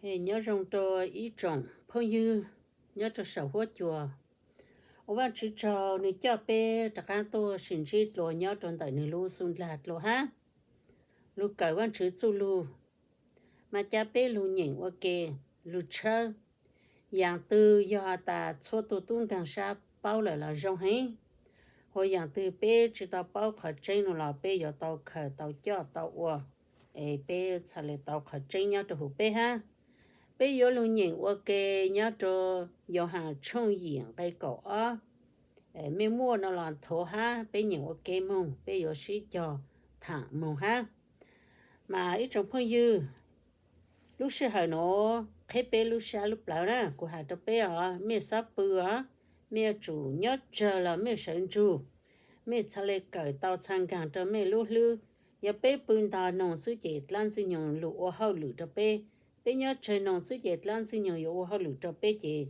Nyob zoo rau ib tsoom phooj ywg nyob rau saum huab cua. Ua Vajtswv tsaug nws coj peb rov qab tuaj sib ntsib dlua nyob rau ntawm nws lub xub ntiag dlua hab. Lug kawm Vajtswv txuj lug, mas ca peb lug nyeem ua ke, lug tshawb. Yaam twg yog has tas txhua tug tub nkaag sab paub lawm los zoo heev, hos yaam twg peb tsi tau paub qhov tseeb no los peb yuav tau khaws tau coj tau ua, es peb txhaj le tau qhov tseeb nyob rau huv peb hab. Peb yuav lug nyeem ua ke nyob rau Yauhas tshooj yim nqe kaum ob. Mej muaj no los nthuav hab peb nyeem ua ke moog, peb yuav sib cog thaam moog hab. Mas ib tsoom phooj ywg, lub sij hawm nuav qheb peb lub sab lub plawv na, kuv has rau peb os, mej xob pw os, mej yuav tsum nyob tsawg los mej sawv ntsug, mej txhaj le kawm tau txha nkaag rau mej lub hlwb. Yog peb pw ntog noog xwb ces dlaab Ntxwg Nyoog lug ua hauj lwm rau peb, peb nyob tsawg noog xwb ces dlaab Ntxwg Nyoog yuav ua hauj lwm rau peb ces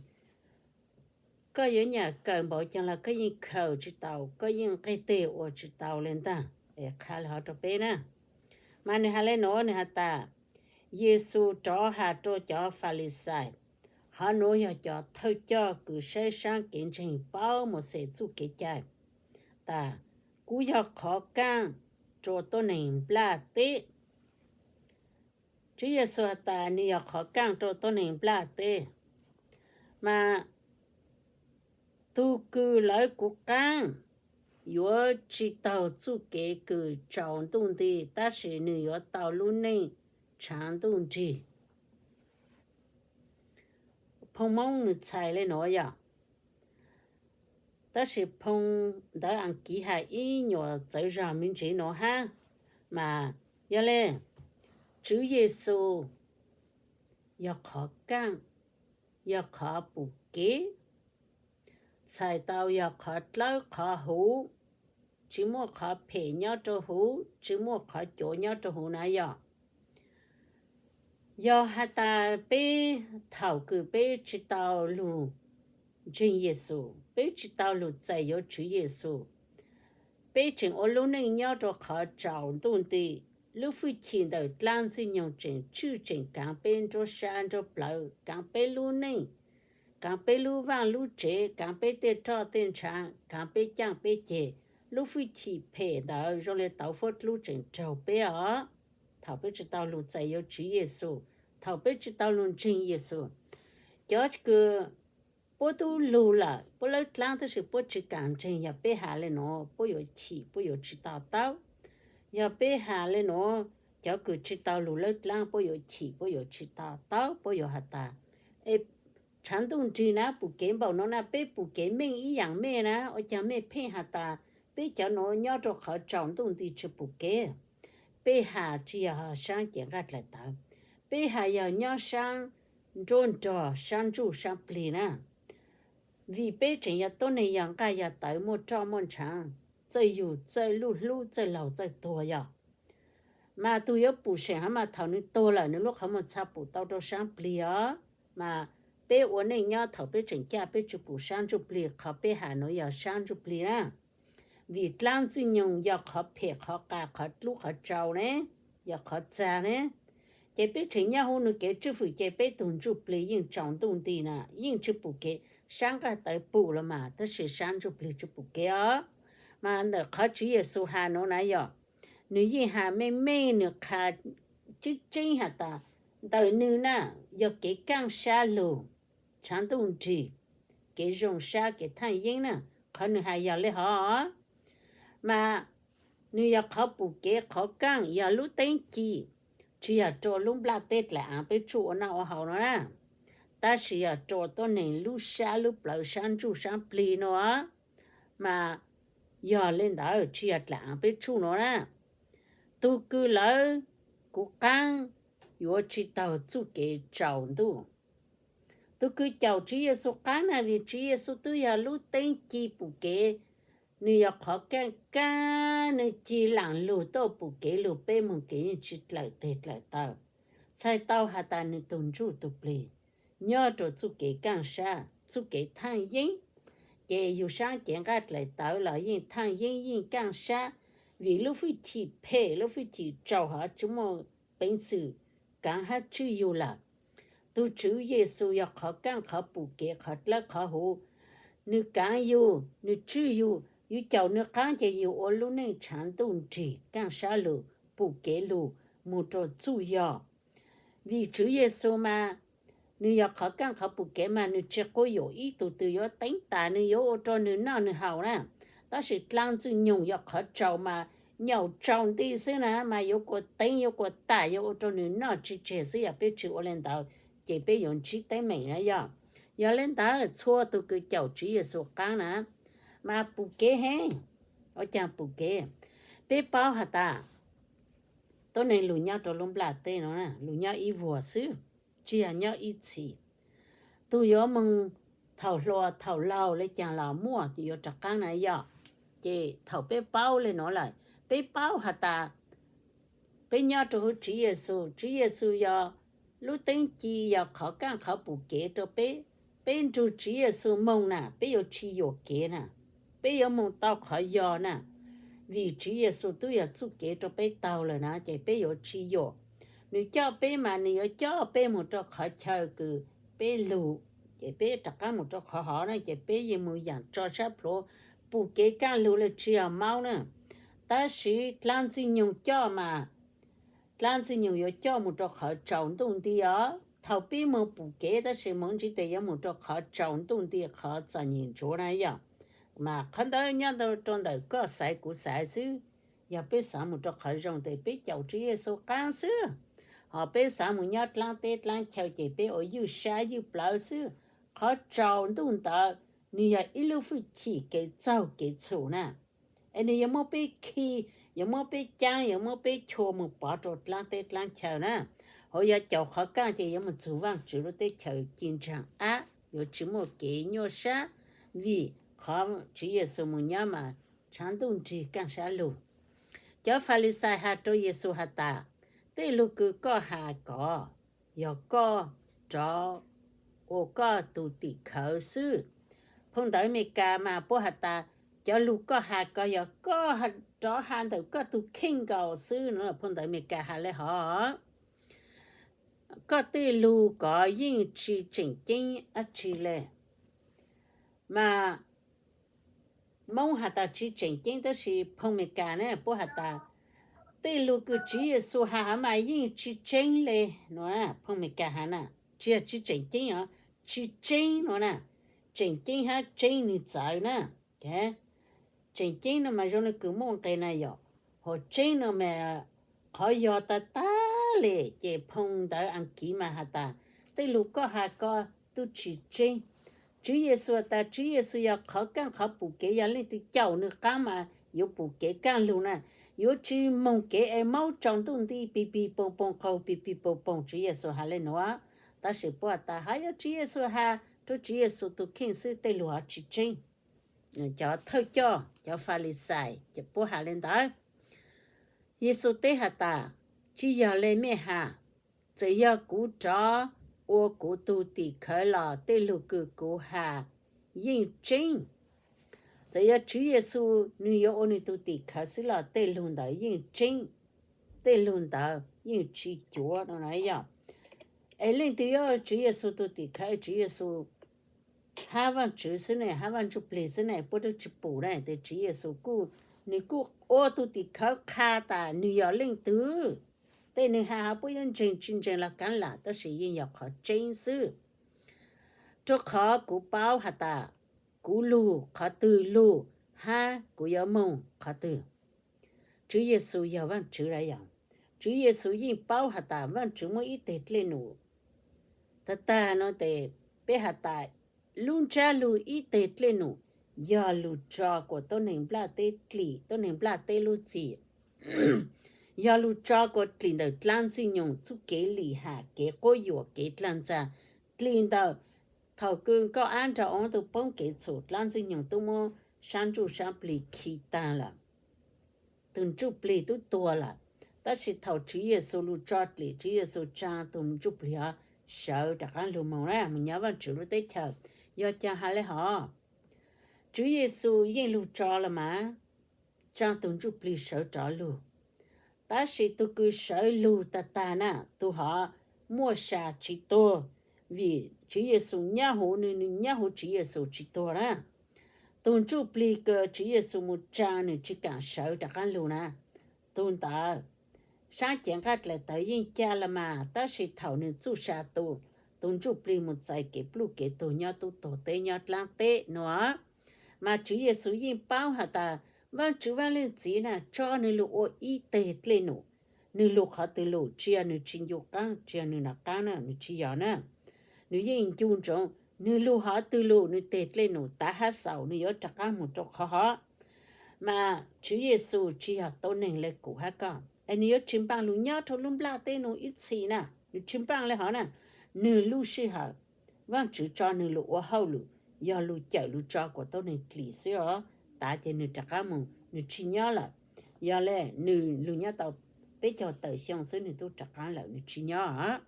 koj yuav nyam kawm npaum caag los koj yeej khaws tsi tau, koj yeej nqeg teg ua tsi tau le ntag, es qha le hov rau peb na. Mas nwg has le nuav, nwg has tas, Yexus rov has rua cov Falixais, hov nuav yog cov thawj coj kws saib saab kev ntseeg paub Mauxes txuj kev cai, tas, kuv yog qhov kaaj rua tuab neeg nplaj teb. Tswv Yexus has tas nwg yog qhov kaaj rua tuab neeg nplaj teb, mas tug kws lawv kuv qaab yuav tsi taug txuj kev kws tsaus ntuj nti, tab sis nwg yuav tau lub neej tshaav ntuj nrig. Phoo Moob nwg txhais le nuav yog, tab sis phoo ntawv Askiv has ib nyuas txawv zog me ntsis nuav hab, mas yog le, Tswv Yexus yog qhov kaaj, yog qhov pum kev, txhais tau yog qhov dlawb qhov huv, tsi muaj qhov phem nyob rua huv, tsi muaj qhov cuav nyob rua huv na yog. Yog has tas peb thaum kws peb tsi tau lug ntseeg Yexus, peb tsi tau lug txais yuav Tswv Yexus, peb tseem ua lub neej nyob rua qhov tsaus ntuj nti. Lub fwj chim ntawm dlaab Ntxwg Nyoog tseem tswj tseem kaav peb nruab sab nruab plawv, kaav peb lub neej, kaav peb lub vaaj lub tsev, kaav peb tej roj tej ntshaav, kaav peb caaj peb ceg. Lub fwj chim phem ntawd zoo le tauv fuab dlub tseem raug peb os. Thaum peb tsi tau lug txais yuav Tswv Yexus, thaum peb tsi tau lug ntseeg Yexus, cov kws puab tub lug lawm, puab lawb dlaab tab sis puab tsi kaam ntseeg, yog peb has le nuav puab yuav chim, puab yuav tsi to taub. Yog peb has le nuav, cov kws tsi tau lug lawb dlaab puab yuav chim, puab yuav tsi to taub, puab yuav has tas, es tshaav ntuj nrig na, pum kev npaum nuav na, peb pum kev meej ib yaam mej na, ua caag mej pheej has tas peb cov nuav nyob rua qhov tsaus ntuj nti tsi pum kev? Peb has tsi yog saab cev nqaj dlaim tawv, peb has yog nyob saab nruab nrog, saab ntsuj saab plig na. Vim peb tseem yog tuab neeg yog nqaj yog tawv, muaj roj muaj ntshaav, txawj yug txawj luj hlub, txawj laug txawj tuag yog. Mas tug yuav pum seem hov mas thaum nwg tuag lawm nwg lub qhov muag txha pum tau rua saab plig os. Mas peb ua neej nyob thaum peb tseem caj peb tsi pum saab ntsuj plig, qhov peb has nuav yog saab ntsuj plig na. Vim dlaab Ntxwg Nyoog yog qhov phem qhov qas qhov dlub qhov tsau ne, yog qhov txag ne. Ces peb tseem nyob huv nwg kev tswj fwm ces peb tug ntsuj plig yeej tsaus ntuj nti na, yeej tsi pum kev, saab nqaj tawv pum los mas tab sis saab ntsuj plig tsi pum kev os. Mas ntawm qhov Tswv Yexus has nuav na yog, nwg yeej has meej meej, nwg qha tseeb tseeb has tas ntawm nwg na yog kev kaaj sab lug, tshaav ntuj nrig, kev zoo sab, kev thaaj yeeb na. Qhov nwg has yog le hov, mas nwg yog qhov pum kev qhov kaaj, yog lub teeb ci, tsi yog rua lub nplaj teb dlaim aav peb tsuj ua noj ua haus no na, tab sis yog rua tuab neeg lub sab lub plawv, saab ntsuj saab plig no. Mas yog le ntawd tsi yog dlaim aav peb tsuj no na. Tug kws lawv kuv qaab yuav tsi taug txuj kev tsaus ntuj. Tug kws caum Tswv Yexus qaab na, vim Tswv Yexus twb yog lub teeb ci pum kev, nwg yog qhov kaaj kaaj, nwg ci laam lug tuaj pum kev lug peb moog kev yeej tsi dlaim teg dlaim taw. Txhais tau has tas nwg tug ntsuj tug plig nyob rua txuj kev kaaj sab, txuj kev thaaj yeeb. Ces yug saab cev nqaj dlaim tawv los yeej thaaj yeeb yeej kaaj sab, vim lub fwj chim phem lub fwj chim tsaus hov tsi muaj peev xwm kaav hab tswj yug lawm. Tus Tswv Yexus yog qhov keej, qhov pum kev, qhov dlawb, qhov huv. Nws kaav yug, nws tswj yug, yus caum nws qaab ces yus ua lub neej tshaav ntuj nrig kaaj sab lug, pum kev lug moog rua txuj yog. Vim Tswv Yexus mas nws yog qhov keej qhov pum kev mas nws tsi quab yuam ib tug twg yuav teev tas, nws yuav ua rua nws noj nws haus na. Tab sis dlaab ntxwg nyoog yog qhov tsaus mas nyaum tsaus nti xwb na, mas yuav kuas teev yuav kuas tam yuav ua rua nws noj tsi tseg xwb. Yog peb tsi ua le ntawd ces peb yuav ntsib teeb meem na yog. Yog le ntawd txhua tug kws caum Tswv Yexus qaab na mas pum kev heev. Ua caag pum kev? Peb paub has tas tuab neeg lug nyob rua lub nplaj teb nuav lug nyob ib vuag xwb, tsi yog nyob ib txhis. Tug yuav moog thaum hluas thaum laug le caag los muaj yuav rov qaab na yog. Ces thaum peb paub le nuav lawm, peb paub has tas peb nyob rua huv Tswv Yexus, Tswv Yexus yog lub teeb ci, yog qhov keej qhov pum kev rua peb. Peb nrug Tswv Yexus moog na peb yuav tsi yuam kev na, peb yuav moog tau qhov yog na. Vim Tswv Yexus tub yog txuj kev rua peb taug lawm na ces peb yuav tsi yuam. Nws coj peb mas nws yuav coj peb moog rua qhov chaw kws peb lug, ces peb rov qaab moog rua qhov hov na ces peb yeej moog yaam tso sab plhuav. Pum kev kaaj lug le tsi yog maub na, tab sis dlaab ntxwg nyoog coj mas dlaab ntxwg nyoog yuav coj moog rua qhov tsaus ntuj nti os. Thaum pib moog pum kev tab sis moog ntsib tes yuav moog rua qhov tsaus ntuj nti, qhov txom nyem ntsuav na yog. Mas qhov ntawd nyob rua ntawm koj xaiv kuv xaiv xwb. Yog peb xaav moog rua qhov zoo tes peb caum Tswv Yexus qaab xwb, hos peb xaav moog nyob dlaab teb dlaab chaw ces peb ua ywj sab ywj plawv xwb. Qhov tsaus ntuj ntawd nws yog ib lub fwj chim kev txaug kev txhum na, es nws yuav muab peb khi, yuav muab peb caab, yuav muab peb chua moog pov rua dlaab teb dlaab chaw na. Hos yog caum qhov keej ces yuav moog txug Vaajtswv lub teb chaws ci ntsaag ab, yuav tsi muaj kev nyuaj sab, vim qhov Tswv Yexus moog nyob mas tshaav ntuj nrig kaaj sab lug. Cov Falixais has rua Yexus has tas, tej lug kws koj has kov yog koj rov ua koj tug tim khawv xwb. Phoo ntawv Amelikas mas puab has tas, cov lug koj has kov yog koj rov has ntawm koj tug kheej nkaus xwb no. Phoo ntawv Amelikas has le hov, koj tej lug kov yeej tsi tseem ceeb dlaab tsi le. Mas Moob has tas tsi tseem ceeb, tab sis phoo Amelikas ne puab has tas, tej lug kws Tswv Yexus has mas yeej tsi tseeb le no. Phoo Amelikas has na, tsi yog tsi tseem ceeb os, tsi tseeb no na. Tseem ceeb hab tseeb nwg txawv na. Tseem ceeb no mas zoo le kws muaj nqe na yom, hos tseeb no mas qhov yog tag tag le. Ces phoo ntawv Askiv mas has tas, tej lug koj has kov tub tsi tseeb. Tswv Yexus has tas Tswv Yexus yog qhov keej qhov pum kev, yog leej twg caum nwg qaab mas yuav pum kev kaaj lug na, yuav tsi moog kev es maub tsaus ntuj nti pig pig poog poog qaug pig pig poog poog. Tswv Yexus has le nuav, tab sis puab has tas hab yog Tswv Yexus has rua Tswv Yexus tug kheej xwb, tej lug hov tsi tseeb. Cov thawj coj cov Falixais puab has le ntawd. Yexus teb has tas, tsi yog le mej has, txawm yog kuv rov ua kuv tug tim khawv los tej lug kws kuv has yeej tseeb. Txawm yog Tswv Yexus nwg yuav ua nwg tug tim khawv xwb los tej lug ntawd yeej tseeb, tej lug ntawd yeej tsi cuav no yog. Es leej twg yuav Tswv Yexus tug tim khawv? Tswv Yexus hab Vaajtswv xwb ne, hab Vaaj Ntsuj Plig xwb ne, puab tub tsi pum ne. Tes Tswv Yexus kuj, nwg kuj ua tug tim khawv qha tas nwg yog leej twg. Tej nwg has hov puab yuav ntseeg tsi ntseeg los kaav lam, tab sis yeej yog qhov tseeb xwb. Rua qhov kuv paub has tas kuv lug qhov twg lug hab kuv yuav moog qhov twg. Tswv Yexus yog Vaajtswv lawm yog. Tswv Yexus yeej paub has tas Vaajtswv muaj ib teg dlej num. Tag tag no tes peb has tas lub ntsab lug ib teg dlej num yog lug tso kuas tuab neeg nplaj teb dlim, tuab neeg nplaj teb lub txim. Yog lug tso kuas dlim ntawm dlaab ntxwg nyoog txuj kev lim ham, kev quab yuam, kev dlaag ntxa, dlim ntawm thaum kws nkauj ab nrog ua tug poob kev txhum, dlaab ntxwg nyoog tub muab sab ntsuj sab plig khi taag lawm. Tug ntsuj plig tub tuag lawm. Tab sis thaum Tswv Yexus lug tso dlim, Tswv Yexus tsaa tug ntsuj plig hov sawv rov qaab lug moog na, moog nyob Vaajtswv lub teb chaws. Yog caag has le hov? Tswv Yexus yeej lug tso los mas, tsaa tug ntsuj plig sawv rov lug. Tab sis tug kws sawv lug tag tag na, tug hov muaj sa tsi tuag, vim Tswv Yexus nyob huv nws, nws nyob huv Tswv Yexus tsis tuag na. Tus ntsuj plig kws Tswv Yexus mus tsa nws tsis kaam sawv rov qaab lug na, tug ntawd saab cev nqaj dlaim tawv yeej ca le mas, tab sis thaum nws txuj sa tu, tus ntsuj plig mus txais kev pluj kev tuag nyob tub tuag teb nyob dlaab teb no. Mas Tswv Yexus yeej paub has tas Vaajtswv Vaaj Leej Txiv na tso nwg lug ua ib teg dlej num, nwg lug qhov twg lug, tsis yog nwg tsis ncu qaab, tsis yog nwg nov qaab na, nwg tsis yog na. Nwg yeej ncu ntsoov nwg lug hov twg lug, nwg teg dlej num tav hab xaus nwg yuav rov qaab moog rua qhov hov. Mas Tswv Yexus tsis yog tuab neeg le kuv hab koj es nwg yuav tsis npaaj lug nyob rua lub nplaj teb nuav ib txhis na, nwg tsis npaaj le hov na. Nwg lub sij hawm Vaajtswv tso nwg lug ua hauj lwm yog lug cawm lug tso kuas tuab neeg dlim xwb os, tav ces nwg rov qaab moog, nwg tsis nyob lawm. Yog le nwg lug nyob tau peb caug tawm xyoo xwb nwg tub rov qaab lawm, nwg tsis nyob.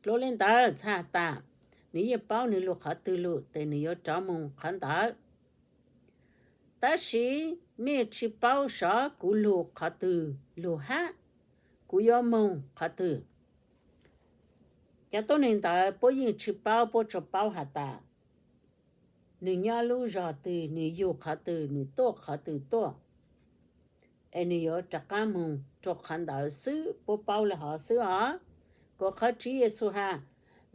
Dlua le ntawd txhaj has tas nwg yeej paub nwg lug qhov twg lug tes nwg yuav rov moog qhov ntawd. Tab sis mej tsis paub sov kuv lug qhov twg lug hab kuv yuav moog qhov twg. Cov tuab neeg ntawd puab yeej tsis paub, puab tsuas paub has tas nwg nyob lub zog twg, nwg yug qhov twg, nwg tuaj qhov twg tuaj, es nwg yuav rov qaab moog rua qhov ntawd xwb, puab paub le hov xwb os. Kuas qhov Tswv Yexus has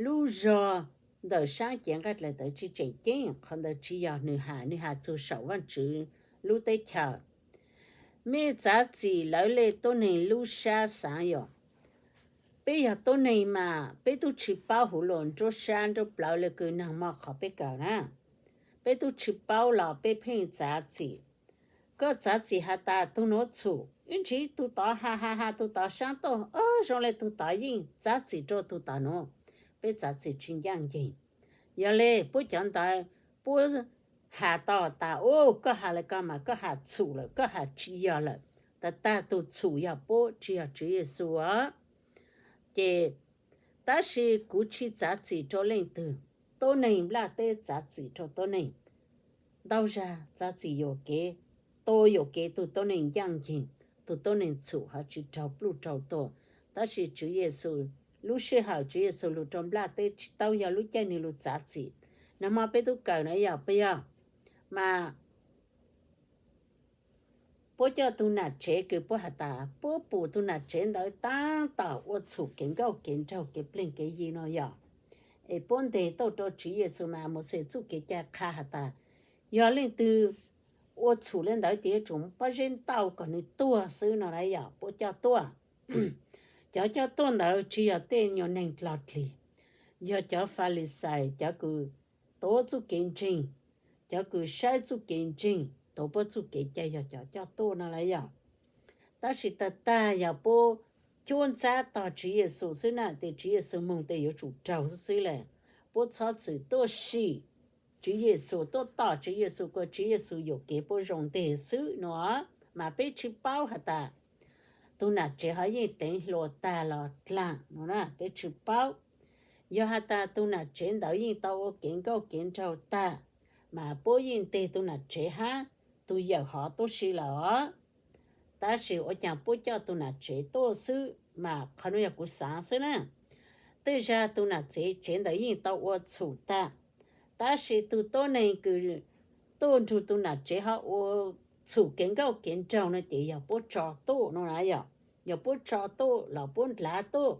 lub zog ntawm saab cev nqaj dlaim tawv tsis tseem ceeb, qhov ntawd tsis yog nwg has, nwg has txug saum Vaajtswv lub teb chaws. Mej txav txim lawv le tuab neeg lub sab xaav yom. Peb yog tuab neeg mas peb tub tsis paub huv luas nruab sab nruab plawv le kws naag mo qhov peb kawm na. Peb tub tsis paub los peb pheej txav txim. Koj txav txim has tas tug nuav txhum, ib ntsis tug tod has has has tug tod saab tuaj, o, zoo le tug tod yeej txav txim rua tug tod nuav. Peb txav txim tsis ncaaj nceeg. Yog le puab cov ntawd puab has tau tas, u, koj has le koj mas koj has txhum lawm, koj has tsis yog lawm, tag tag tug txhum yog puab tsis yog Tswv Yexus os. Ces tab sis kuv tsis txav txim rua leej twg, tuab neeg nplaj teb txav txim rua tuab neeg. Ntau zag txav txim yuam kev, tua yuam kev tug tuab neeg ncaaj nceeg, tug tuab neeg txhum ho tsis raug pluj raug tuag. Tab sis Tswv Yexus, lub sij hawm Tswv Yexus lug rua nplaj teb tsis tau yog lub caij nwg lug txav txim. Naag mo peb tub kawm na yog puas yog? Mas puab coj tug nam tsev kws puab has tas puab pum tug nam tsev ntawd taab tom ua txhum kev nkauj kev nraug kev pleg kev yi no yog, es puab nteg tuaj rua Tswv Yexus mas Mauxes txuj kev cai qha has tas yog leej twg ua txhum le ntawd ces yuav tsum pob zeb ntaus kom nws tuag xwb no na yog puab coj tuaj. Cov coj tuaj ntawd tsis yog tej nyuas neeg dlog dlig, yog cov Falixais, cov kws tuav txuj kev ntseeg, cov kws saib txuj kev ntseeg, tuav puab txuj kev cai yog cov coj tuaj no lawm yog. Tab sis tag tag yog puab cuab ntxab tog Tswv Yexus xwb na, tes Tswv Yexus moog tes yuav tsum raug xwb xwb le. Puab txhob txwm tuaj sim Tswv Yexus, tuaj tom Tswv Yexus kuas Tswv Yexus yuam kev puab zoo nteg xwb no. Mas peb tsis paub has tas tug nam tsev ho yeej teev hluas tag los dlaag no na, peb tsis paub. Yog has tas tug nam tsev ntawd yeej tau ua kev nkauj kev nraug tag, mas puab yeej nteg tug nam tsev hab tug yawm hov tuab si lawm os. Tab sis ua caag puab coj tug nam tsev tuaj xwb, mas qhov nuav yog kuv xaav xwb na. Tej zag tug nam tsev, tsev ntawd yeej tau ua txhum tag, tab sis tug tuab neeg kws tuaj nrug tug nam tsev ho ua txhum kev nkauj kev nraug no ces yog puab tso tuaj no na yog. Yog puab tso tuaj los puab ndlav tuaj,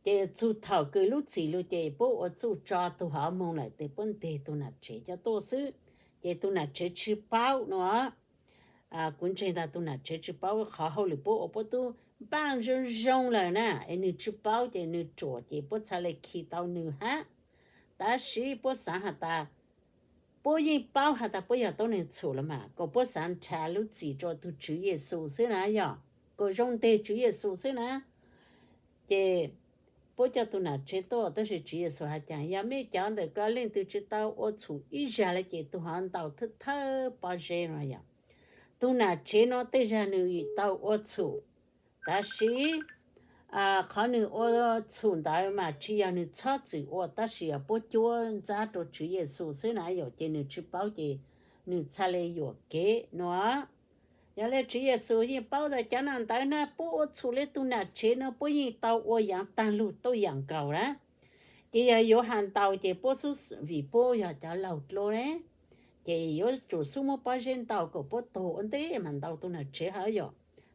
ces txug thaum kws lub txim lug ces puab ua txuj tso tug hov moog lawm tes puab nteg tug nam tsev coj tuaj xwb. Ces tug nam tsev tsis paub no. Kuv ntseeg tas tug nam tsev tsis paub qhov hauj lwm puab ua, puab tub npaaj zoo zoo lawm na, es nwg tsis paub ces nwg ruam ces puab txhad le khi tau nwg hab. Tab sis puab xaav has tas puab yeej paub has tas puab yog tuab neeg txhum los mas, kuas puab xaav nrhav lub txim rua tug Tswv Yexus xwb na yog, kuas zoo nteg Tswv Yexus xwb na. Ces puab coj tug nam tsev tuaj, tab sis Tswv Yexus has caag, yog mej cov ntawm ko leej twg tsis tau ua txhum ib zag le ces tug hov ntaus thawj thawj pob zeb no yog. Tug nam tsev no tej zag nwg tau ua txhum, tab sis qhov nwg ua txhum ntawd mas tsis yog nwg txhob txwm ua, tab sis yog puab cuab ntxab rua Tswv Yexus xwb na yog, ces nwg tsis paub ces nwg txhad le yuam kev no. Yog le Tswv Yexus yeej paub tas cov nam ntawd na puab ua txhum le tug nam tsev no puab yeej tau ua yaav taag lug tuaj yaam nkaus na. Ces yog yuav has ntaus ces puab xub, vim puab yog cov laug dlua ne, ces yuav tsum xub muab pob zeb ntaus kom puab tuag ua ntej mas ntaus tus nam tsev hov yom.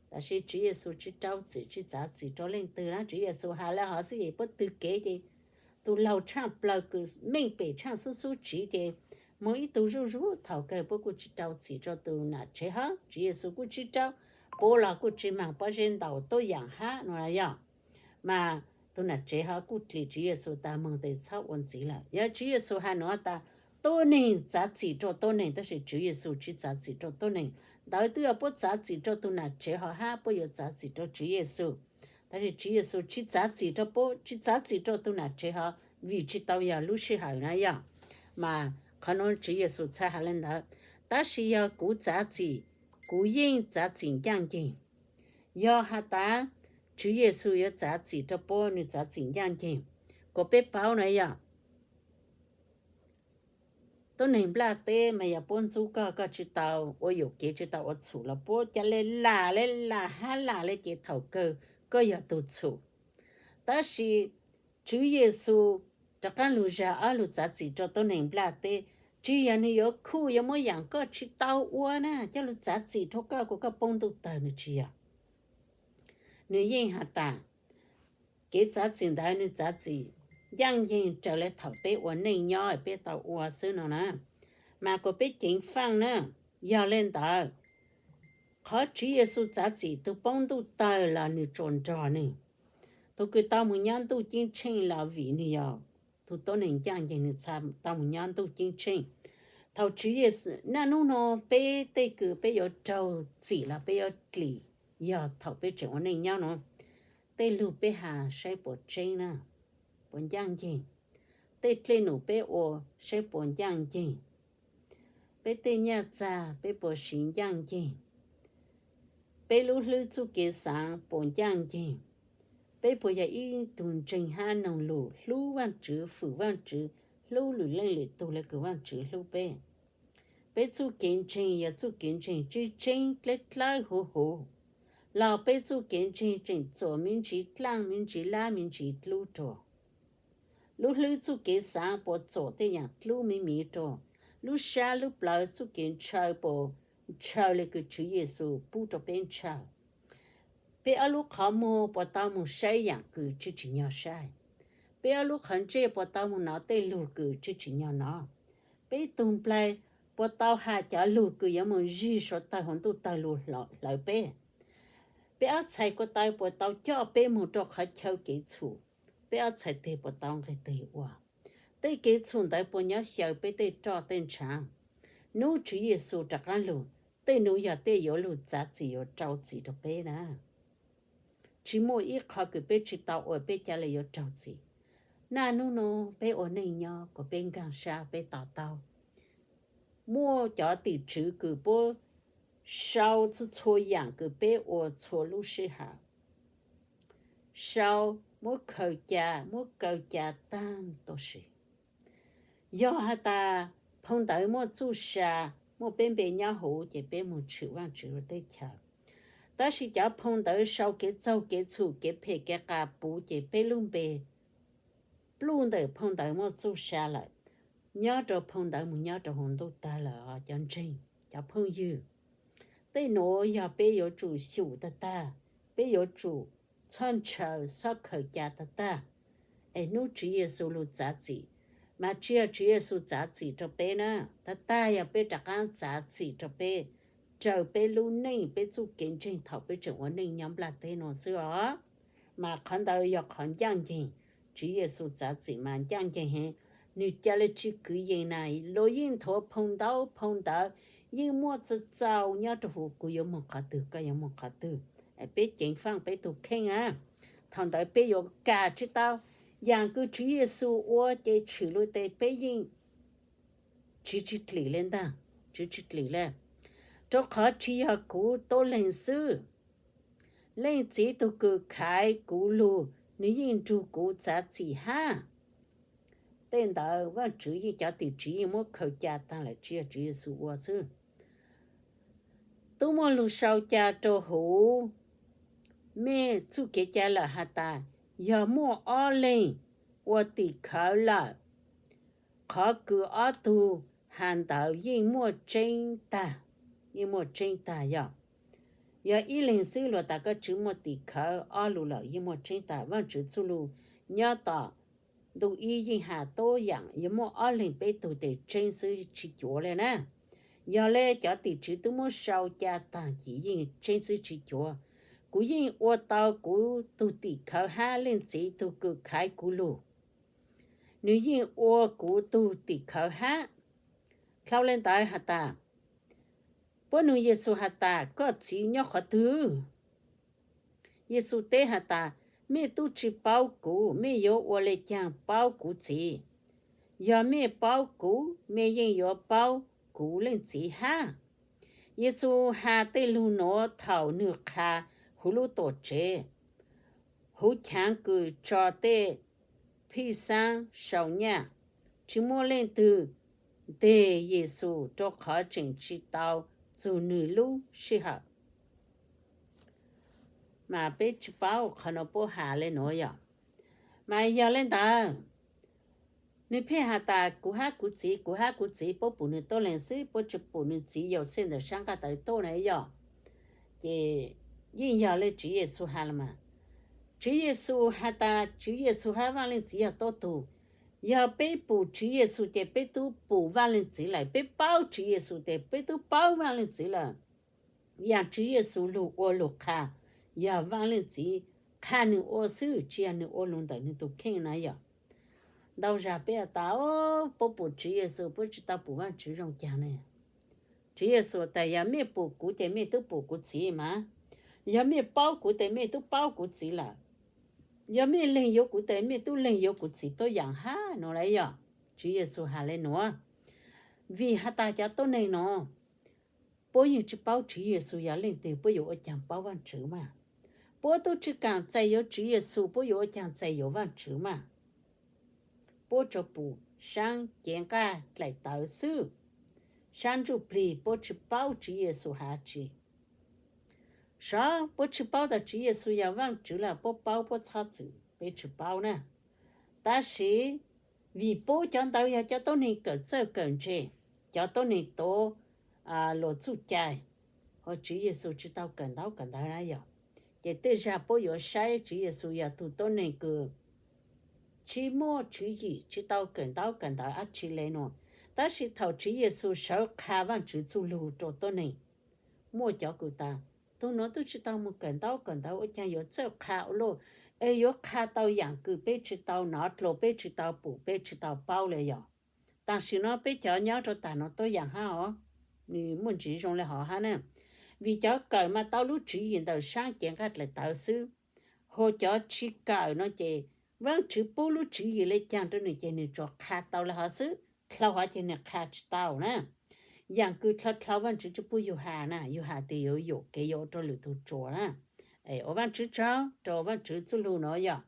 Tab sis Tswv Yexus tsis rau txim tsis txav txim rau leej twg na, Tswv Yexus has le hov xwb ces puab twg kev ces tus laug tshaaj plawg kws meej pem tshaaj xub xub tsiv ces moog ib tug zuj zus thaum kawg puab kuj tsis rau txim rau tus nam tsev hov, Tswv Yexus kuj tsis rau, puab los kuj tsis maag pob zeb ntaus tuab yaam hab no yog. Mas tus nam tsev hov kuj dlim Tswv Yexus tas moog tes txhob ua ntxiv lawm. Yog Tswv Yexus has nuav tas tuab neeg txav txim rau tuab neeg, tab sis Tswv Yexus tsis txav txim rau tuab neeg. Ntawd twb yog puab txav txim rau tus nam tsev hov hab puab yuav txav txim rau Tswv Yexus. Tab sis Tswv Yexus tsis txav txim rau puab, tsis txav txim rau tus nam tsev hov vim tsis tau yog lub sij hawm na yog. Mas qhov nuav Tswv Yexus txhaj has le ntawd, tab sis yog kuv txav txim, kuv yeej txav txim ncaaj nceeg. Yog has tas Tswv Yexus yuav txav txim rau puab, nwg txav txim ncaaj nceeg. Kuas peb paub na yog tuab neeg nplaj teb mas yog puab ntxub koj, koj tsis tau ua yuam kev, tsis tau ua txhum los puab ca le lam le lam hab lam le ces thaum kawg koj yog tug txhum. Tab sis Tswv Yexus rov qaab lug zag ob lug txav txim rau tuab neeg nplaj teb, tsis yog nwg yuav khuj yuav muab yaam koj tsis tau ua na coj lug txav txim rau koj kuas koj poob ntuj tawg, nwg tsis yog. Nwg yeej has tas kev txav txim ntawd nwg txav txim ncaaj nceeg raws le thaum peb ua neej nyob peb tau ua xwb no na. Mas kuas peb ceev faaj na, yog le ntawd qhov Tswv Yexus txav txim tug poob ntuj tawg los nwg tsuas nrog nwg. Tug kws tau moog nyob ntuj ceeb tsheej los vim nwg yog tug tuab neeg ncaaj nceeg nwg tau moog nyob ntuj ceeb tsheej. Thaum Tswv Yexus, naj nub nua peb tej kws peb yuav raug txim los peb yuav dlim yog thaum peb tseem ua neej nyob nuav, tej lug peb has saib puas tseeb na, puas ncaaj nceeg. Tej dlej num peb ua saib puas ncaaj nceeg. Peb tej nyaj txag peb puas siv ncaaj nceeg. Peb lub hlwb txuj kev xaav puas ncaaj nceeg. Peb puas yog ib tug ntseeg hab noog lug hlub Vaajtswv, fwm Vaajtswv, hlub lwm leej lwm tug le kws Vaajtswv hlub peb. Peb txuj kev ntseeg yog txuj kev ntseeg tseeb tseeb dleb dlawb huv huv, los peb txuj kev ntseeg tseem txuam me ntsis dlaaj me ntsis lab me ntsis dlub rua. Lub hlwb txuj kev xaav puas txuam tej yaam dlub me miv rua. Lub sab lub plawv txuj kev ntshaw puas ntshaw le kws Tswv Yexus pub rua peb ntshaw. Peb ob lub qhov muag puas tau moog saib yaam kws tsi tsim nyog saib. Peb ob lub qhov ntsej puas tau moog nov tej lug kws tsi tsim nyog nov. Peb tug nplaig puas tau has cov lug kws yuav moog zig suav tawg huv ntuj tawg lug hlawv peb. Peb ob txhais ko taw puas tau coj peb moog rua qhov chaw kev txhum. Peb ob txhais teg puas tau nqeg teg ua. Tej kev txhum ntawd puas nyob xyaw peb tej roj tej ntshaav. Nub Tswv Yexus rov qaab lug, tej nuav yog tej yuav lug txav txim yuav rau txim rua peb na. Tsi muaj ib qho kws peb tsi tau ua peb ca le yuav raug txim. Naj nub nua peb ua neej nyob kuas peb nkaag sab peb to taub. Muaj cov tim tswv kws puab sau txhua txhua yaam kws peb ua txhua lub sij hawm, sau muab khaws ca muab kaw ca taag tuab si. Yog has tas phoo ntawv muaj txuj sa, muaj peb npe nyob huv ces peb moog tshwm Vaajtswv lub teb chaws. Tab sis cov phoo ntawv sau kev txaug kev txhum kev phem kev qas puv ces peb lub npe pluj ntawm phoo ntawv muaj txuj sa lawm, nyob rua phoo ntawv moog nyob rua huv ntuj tawg lawm cov ntseeg cov phooj ywg. Tej nuav yog peb yuav tsum xyum tag tag, peb yuav tsum txhob ntshaw txhob khaws ca tag tag, es nub Tswv Yexus lug txav txim. Mas tsi yog Tswv Yexus txav txim rua peb na, tag tag yog peb rov qaab txav txim rua peb, raws peb lub neej peb txuj kev ntseeg thaum peb tseem ua neej nyob nplaj teb nuav xwb os. Mas qhov ntawd yog qhov ncaaj nceeg, Tswv Yexus txav txim mas ncaaj nceeg heev, nwg ca le tsi kwv yees na. Luag yeej nthuav phoo ntaub phoo ntawv, yeej muaj txaus txaus nyob rua huv, kuv yuav moog qhov twg koj yuav moog qhov twg, peb ceev faaj peb tug kheej na. Thaum ntawd peb yuav kam tsi tau yaam kws Tswv Yexus ua ces tshwm lub teb peb yeej tswv tsi dlim le ntag, tswv tsi dlim le. Rua qhov tsi yog kuv tuab leeg xwb, Leej Txiv tug kws khaiv kuv lug, nwg yeej nrug kuv txav txim hab. Tej ntawd Vaajtswv yeej cov tim tswv yeej muab khaws ca taag lawm, tsi yog Tswv Yexus ua xwb. Tub muaj lug sau ca rua huv, mej txuj kev ca lawm has tas, yog muaj ob leeg ua tim khawv lawm. Qhov kws ob tug has ntawd yeej muaj tseeb tag, yeej muaj tseeb tag yog, yog ib leeg xwb luag tas koj tsis muaj tim khawv, ob lug lawm yeej muaj tseeb tag. Vaajtswv txuj lug nyob tom ntu ib yeej has tub yaam yog muaj ob leeg peb tug tes tseeb xwb tsis cuav le na. Yog le cov tim tswv twb muab sau ca taag ces yeej tseeb xwb tsis cuav. Kuv yeej ua tau kuv tug tim khawv hab leej txiv tug kws khaiv kuv lug, nws yeej ua kuv tug tim khawv hab. Dlhau le ntawd has tas, puab nug Yexus has tas, koj txiv nyob qhov twg? Yexus teb has tas, mej tub tsi paub kuv, mej yuav ua le caag paub kuv txiv? Yog mej paub kuv, mej yeej yuav paub kuv leej txiv hab. Yexus has tej lug nuav thaum nwg qha huv lub tuam tsev, huv chaav kws tso tej phij xaab sau nyaj. Tsi muaj leej twg nteg Yexus rua qhov tseem tsi tau txug nwg lub sij hawm. Mas peb tsi paub qhov nuav puab has le nuav yog. Mas yog le ntawd, nwg pheej has tas kuv hab kuv txiv, kuv hab kuv txiv, puab pum nwg tuab leeg xwb, puab tsi pum nwg txiv Yauxej ntawm sab nqaj tawv tuaj na yog. Ces yeej yog le Tswv Yexus has los mas. Tswv Yexus has tas Tswv Yexus hab Vaaj Leej Txiv yog tuab tug. Yog peb pum Tswv Yexus ces peb tub pum Vaaj Leej Txiv lawm, peb paub Tswv Yexus ces peb tub paub Vaaj Leej Txiv lawm. Yaam Tswv Yexus lug ua lug qha, yog Vaaj Leej Txiv qha nwg ua xwb, tsi yog nwg ua lug ntawm nwg tug kheej na yog. Ntau zag peb has tas, puab pum Tswv Yexus, puab tsi tau pum Vaajtswv zoo caag ne. Tswv Yexus tas, yog mej pum kuv ces mej tub pum kuv txiv mas. Yog mej paub kuv tes mej tub paub kuv txiv lawm. Yog mej leeg yuav kuv tes mej tub leeg yuav kuv txiv tuab yaam hab nuav lawm yog. Tswv Yexus has le nuav, vim has tas cov tuab neeg nuav puab yeej tsi paub Tswv Yexus yog leej twg, puab yuav ua caag paub Vaajtswv mas? Puab tub tsi kaam txais yuav Tswv Yexus, puab yuav ua caag txais yuav Vaajtswv mas? Puab tsuas pum saab cev nqaj dlaim tawv xwb, saab ntsuj plig, puab tsi paub Tswv Yexus has tsi. Sav puab tsi paub tas Tswv Yexus yog Vaajtswv lawm, puab paub puab txhob txwm peb tsi paub na. Tab sis vim puab cov ntawd yog cov tuab neeg kawm txawj kawm ntse, cov tuab neeg tuav luag txuj cai, ho Tswv Yexus tsi tau kawm ntaub kawm ntawv na yog. Ces tej zag puab yuav saib Tswv Yexus yog tug tuab neeg kws tsi muaj tswv yim, tsi tau kawm ntaub kawm ntawv dab tsi le nuav. Tab sis thaum Tswv Yexus sawv qha Vaajtswv txuj lug rua tuab neeg, muaj cov kws tas, tug nuav tub tsi tau moog kawm ntaub kawm ntawv ua caag yuav txawj qha ua luaj, es yuav qha tau yaam kws peb tsi tau nov dlua, peb tsi tau pum, peb tsi tau paub le yog. Tam sim no peb cov nyob rua taag nuav tuab yaam hab os, nwg muaj ntsis zoo le hov hab na. Vim cov kawm mas tau lub tswv yim ntawm saab cev nqaj dlaim tawv xwb, ho cov tsi kawm no ces Vaajtswv pub lub tswv yim le caag rua nwg ces nwg tsuas qha tau le hov xwb, dlhau hov ces nwg qha tsi tau na. Yaam kws dlhau dlhau Vaajtswv tsi pub yug has na, yug has tes yuav yuam kev yuav ua rua lwm tug tsuas na. Ua Vaajtswv tsaug rua Vaajtswv txuj lug nuav yog,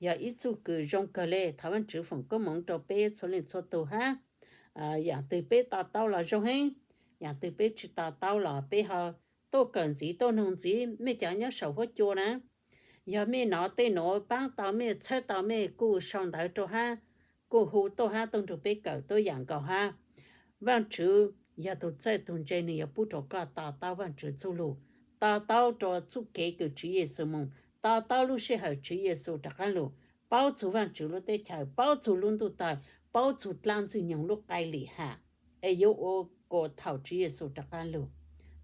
yog ib txuj kws zoo kawg le. Thov Vaajtswv foom koob moov rua peb txhua leej txhua tug hab. Yaam twg peb to taub los zoo heev, yaam twg peb tsi to taub los peb ho tuaj kawm ntxiv tuaj noog ntxiv. Mej cov nyob saum huab cua na, yog mej nov tej nuav paab tau mej, txhawb tau mej kuj sau ntawv rua hab, kuj hu tuaj hab tuaj nrug peb kawm tuab yaam nkaus hab. Vaajtswv yog tug txawj tug ntse, nwg yuav pub rua koj to taub Vaajtswv txuj lug, to taub rua txuj kev kws Tswv Yexus moog, to taub lub sij hawm Tswv Yexus rov qaab lug, paub txug Vaajtswv lub teb chaws, paub txug lub ntuj tawg, paub txug dlaab Ntxwg Nyoog lub qai lim ham, es yuav ua kom thaum Tswv Yexus rov qaab lug,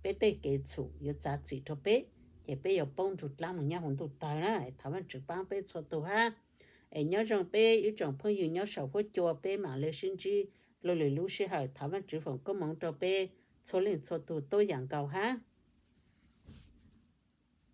peb tej kev txhum yuav txav txim rua peb, ces peb yuav poob nrug dlaab moog nyob huv ntuj tawg na. Thov Vaajtswv paab peb txhua tug hab. Es nyob zoo peb ib tsoom phooj ywg nyob saum huab cua, peb maam le sib ntsib dlua lwm lub sij hawm. Thov Vaajtswv foom koob moov rua peb txhua leej txhua tug tuab yaam nkaus hab.